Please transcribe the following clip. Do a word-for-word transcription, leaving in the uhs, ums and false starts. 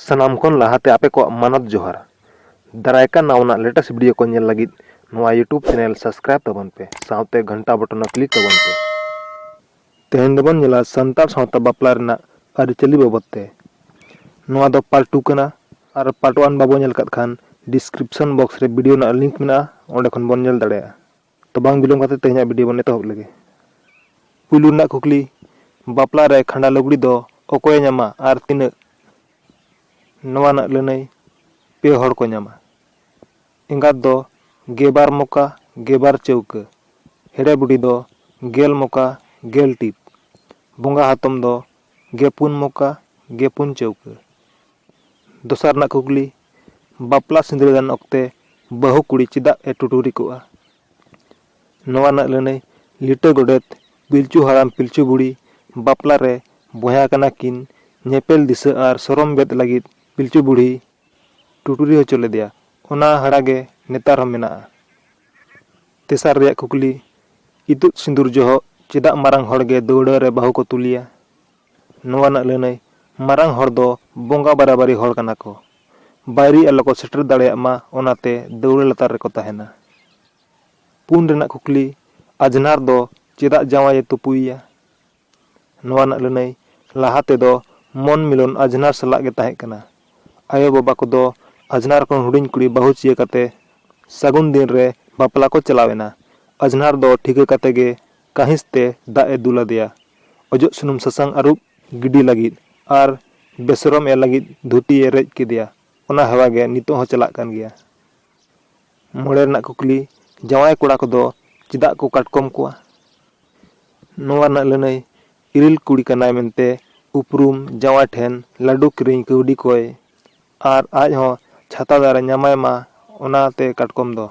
ᱥᱟᱱᱟᱢ ᱠᱷᱚᱱ ᱞᱟᱦᱟᱛᱮ ᱟᱯᱮ ᱠᱚᱣᱟᱜ ᱢᱟᱱᱚᱛ ᱡᱚᱦᱟᱨ᱾ ᱫᱟᱨᱟᱭ ᱠᱟᱱ ᱱᱟᱣᱟᱱᱟᱜ latest video ᱠᱚ ᱧᱮᱞ ᱞᱟᱹᱜᱤᱫ ᱱᱚᱣᱟ YouTube channel subscribe ᱛᱟᱵᱚᱱ ᱯᱮ, ᱥᱟᱶᱛᱮ ᱜᱷᱚᱱᱴᱟ button ᱦᱚᱸ click ᱛᱟᱵᱚᱱ ᱯᱮ᱾ ᱛᱮᱦᱮᱧ ᱫᱚᱵᱚᱱ ᱧᱮᱞᱟ ᱥᱟᱱᱛᱟᱲ ᱥᱟᱶᱛᱟ ᱵᱟᱯᱞᱟ ᱨᱮᱱᱟᱜ ᱟᱹᱨᱤᱪᱟᱹᱞᱤ ᱵᱟᱵᱚᱫ ᱛᱮ᱾ ᱱᱚᱣᱟ ᱫᱚ part two ᱠᱟᱱᱟ, ᱟᱨ part one ᱵᱟᱵᱚ ᱧᱮᱞ ᱟᱠᱟᱫ ᱠᱷᱟᱱ description box ᱨᱮ video ᱨᱮᱱᱟᱜ link ᱢᱮᱱᱟᱜᱼᱟ, ᱚᱸᱰᱮ ᱠᱷᱚᱱ ᱵᱚᱱ ᱧᱮᱞ ᱫᱟᱲᱮᱭᱟᱜᱼᱟ᱾ ᱛᱚ ᱵᱟᱝ ᱵᱤᱞᱚᱢ ᱠᱟᱛᱮ ᱛᱮᱦᱮᱧᱟᱜ video ᱵᱚᱱ ᱮᱛᱚᱦᱚᱵ ᱞᱮᱜᱮ᱾ ᱯᱩᱭᱞᱩ ᱨᱮᱱᱟᱜ ᱠᱩᱠᱞᱤ, ᱵᱟᱯᱞᱟ ᱨᱮ ᱠᱷᱟᱸᱰᱟ ᱞᱩᱜᱽᱲᱤ ᱫᱚ ᱚᱠᱚᱭᱮ ᱧᱟᱢᱟ ᱟᱨ ᱛᱤᱱᱟᱹᱜ? ᱱᱚᱣᱟ ᱨᱮᱱᱟᱜ ᱞᱟᱹᱱᱟᱹᱭ, ᱯᱮ ᱦᱚᱲ ᱠᱚ ᱧᱟᱢᱟ᱾ ᱮᱸᱜᱟᱛ ᱫᱚ ᱜᱮᱵᱟᱨ ᱢᱚᱠᱟ ᱜᱮᱵᱟᱨ ᱪᱟᱹᱣᱠᱟᱹ, ᱦᱮᱲᱮ ᱵᱩᱰᱷᱤ ᱫᱚ ᱜᱮᱞ ᱢᱚᱠᱟ ᱜᱮᱞ ᱴᱤᱯ, ᱵᱚᱸᱜᱟ ᱦᱟᱛᱚᱢ ᱫᱚ ᱜᱮᱯᱩᱱ ᱢᱚᱠᱟ ᱜᱮᱯᱩᱱ ᱪᱟᱹᱣᱠᱟᱹ᱾ ᱫᱚᱥᱟᱨ ᱨᱮᱱᱟᱜ ᱠᱩᱠᱞᱤ, ᱵᱟᱯᱞᱟ ᱥᱤᱸᱫᱽᱨᱟᱹᱫᱟᱱ ᱚᱠᱛᱮ ᱵᱟᱹᱦᱩ ᱠᱩᱲᱤ ᱪᱮᱫᱟᱜ ᱮ ᱴᱩᱴᱩᱨᱤ ᱠᱚᱜᱼᱟ? ᱱᱚᱣᱟ ᱨᱮᱱᱟᱜ ᱞᱟᱹᱱᱟᱹᱭ, ᱞᱤᱴᱟᱹ ᱜᱚᱰᱮᱛ ᱯᱤᱞᱪᱩ ᱦᱟᱲᱟᱢ ᱯᱤᱞᱪᱩ ᱵᱩᱲᱦᱤ ᱵᱟᱯᱞᱟ ᱨᱮ ᱵᱚᱭᱦᱟ ᱠᱟᱱᱟ ᱠᱤᱱ, ᱧᱮᱯᱮᱞ ᱫᱤᱥᱟᱹ ᱟᱨ ᱥᱚᱨᱚᱢ ᱵᱮᱫ ᱞᱟᱹᱜᱤᱫ ᱯᱤᱞᱪᱩ ᱵᱩᱲᱦᱤ ᱴᱩᱴᱩᱨᱤ ᱦᱚᱪᱚ ᱞᱮᱫᱮᱭᱟ᱾ ᱚᱱᱟ ᱦᱟᱲᱟ ᱜᱮ ᱱᱮᱛᱟᱨ ᱦᱚᱸ ᱢᱮᱱᱟᱜᱼᱟ᱾ ᱛᱮᱥᱟᱨ ᱨᱮᱭᱟᱜ ᱠᱩᱠᱞᱤ, ᱤᱛᱩᱫ ᱥᱤᱸᱫᱩᱨ ᱡᱚᱦᱚᱜ ᱪᱮᱫᱟᱜ ᱢᱟᱨᱟᱝ ᱦᱚᱲ ᱜᱮ ᱫᱟᱹᱣᱲᱟᱹ ᱨᱮ ᱵᱟᱹᱦᱩ ᱠᱚ ᱛᱩᱞᱤᱭᱟ? ᱱᱚᱣᱟ ᱨᱮᱱᱟᱜ ᱞᱟᱹᱱᱟᱹᱭ, ᱢᱟᱨᱟᱝ ᱦᱚᱲ ᱫᱚ ᱵᱚᱸᱜᱟ ᱵᱟᱨᱟᱵᱟᱨᱤ ᱦᱚᱲ ᱠᱟᱱᱟ ᱠᱚ, ᱵᱟᱹᱭᱨᱤ ᱟᱞᱚ ᱠᱚ ᱥᱮᱴᱮᱨ ᱫᱟᱲᱮᱭᱟᱜ ᱢᱟ, ᱚᱱᱟᱛᱮ ᱫᱟᱹᱣᱲᱟᱹ ᱞᱟᱛᱟᱨ ᱨᱮᱠᱚ ᱛᱟᱦᱮᱱᱟ᱾ ᱯᱩᱱ ᱨᱮᱱᱟᱜ ᱠᱩᱠᱞᱤ, ᱟᱡᱷᱱᱟᱨ ᱫᱚ ᱪᱮᱫᱟᱜ ᱡᱟᱶᱟᱭᱮ ᱛᱩᱯᱩᱭᱮᱭᱟ? ᱱᱚᱣᱟ ᱨᱮᱱᱟᱜ ᱞᱟᱹᱱᱟᱹᱭ, ᱞᱟᱦᱟ ᱛᱮᱫᱚ ᱢᱚᱱ ᱢᱤᱞᱚᱱ ᱟᱡᱷᱱᱟᱨ ᱥᱟᱞᱟᱜ ᱜᱮ ᱛᱟᱦᱮᱸ ᱠᱟᱱᱟ᱾ ᱟᱭᱳ ᱵᱟᱵᱟ ᱠᱚᱫᱚ ᱟᱡᱷᱱᱟᱨ ᱠᱷᱚᱱ ᱦᱩᱰᱤᱧ ᱠᱩᱲᱤ ᱵᱟᱹᱦᱩ ᱪᱤᱭᱟᱹ ᱠᱟᱛᱮ ᱥᱟᱹᱜᱩᱱ ᱫᱤᱱ ᱨᱮ ᱵᱟᱯᱞᱟ ᱠᱚ ᱪᱟᱞᱟᱣ ᱮᱱᱟ᱾ ᱟᱡᱷᱱᱟᱨ ᱫᱚ ᱴᱷᱤᱠᱟᱹ ᱠᱟᱛᱮ ᱜᱮ ᱠᱟᱹᱦᱤᱥ ᱛᱮ ᱫᱟᱜ ᱮ ᱫᱩᱞ ᱟᱫᱮᱭᱟ ᱚᱡᱚᱜ ᱥᱩᱱᱩᱢ ᱥᱟᱥᱟᱝ ᱟᱹᱨᱩᱵ ᱜᱤᱰᱤ ᱞᱟᱹᱜᱤᱫ ᱟᱨ ᱵᱮᱥᱚᱨᱚᱢ ᱮ ᱞᱟᱹᱜᱤᱫ ᱫᱷᱩᱛᱤ ᱮ ᱨᱮᱡ ᱠᱮᱫᱮᱭᱟ᱾ ᱚᱱᱟ ᱦᱮᱣᱟ ᱜᱮ ᱱᱤᱛᱚᱜ ᱦᱚᱸ ᱪᱟᱞᱟᱜ ᱠᱟᱱ ᱜᱮᱭᱟ᱾ ᱢᱚᱬᱮ ᱨᱮᱱᱟᱜ ᱠᱩᱠᱞᱤ, ᱡᱟᱶᱟᱭ ᱠᱚᱲᱟ ᱠᱚᱫᱚ ᱪᱮᱫᱟᱜ ᱠᱚ ᱠᱟᱴᱠᱚᱢ ᱠᱚᱣᱟ? ᱱᱚᱣᱟ ᱨᱮᱱᱟᱜ ᱞᱟᱹᱱᱟᱹᱭ, ᱤᱨᱤᱞ ᱠᱩᱲᱤ ᱠᱟᱱᱟᱭ ᱢᱮᱱᱛᱮ ᱩᱯᱨᱩᱢ, ᱡᱟᱶᱟᱭ ᱴᱷᱮᱱ ᱞᱟᱹᱰᱩ ᱠᱤᱨᱤᱧ ᱠᱟᱹᱣᱰᱤ ᱠᱚᱭ ᱟᱨ ᱟᱡ ᱦᱚᱸ ᱪᱷᱟᱛᱟ ᱫᱟᱨᱮ ᱧᱟᱢᱟᱭ ᱢᱟ, ᱚᱱᱟᱛᱮ ᱠᱟᱴᱠᱚᱢ ᱫᱚ᱾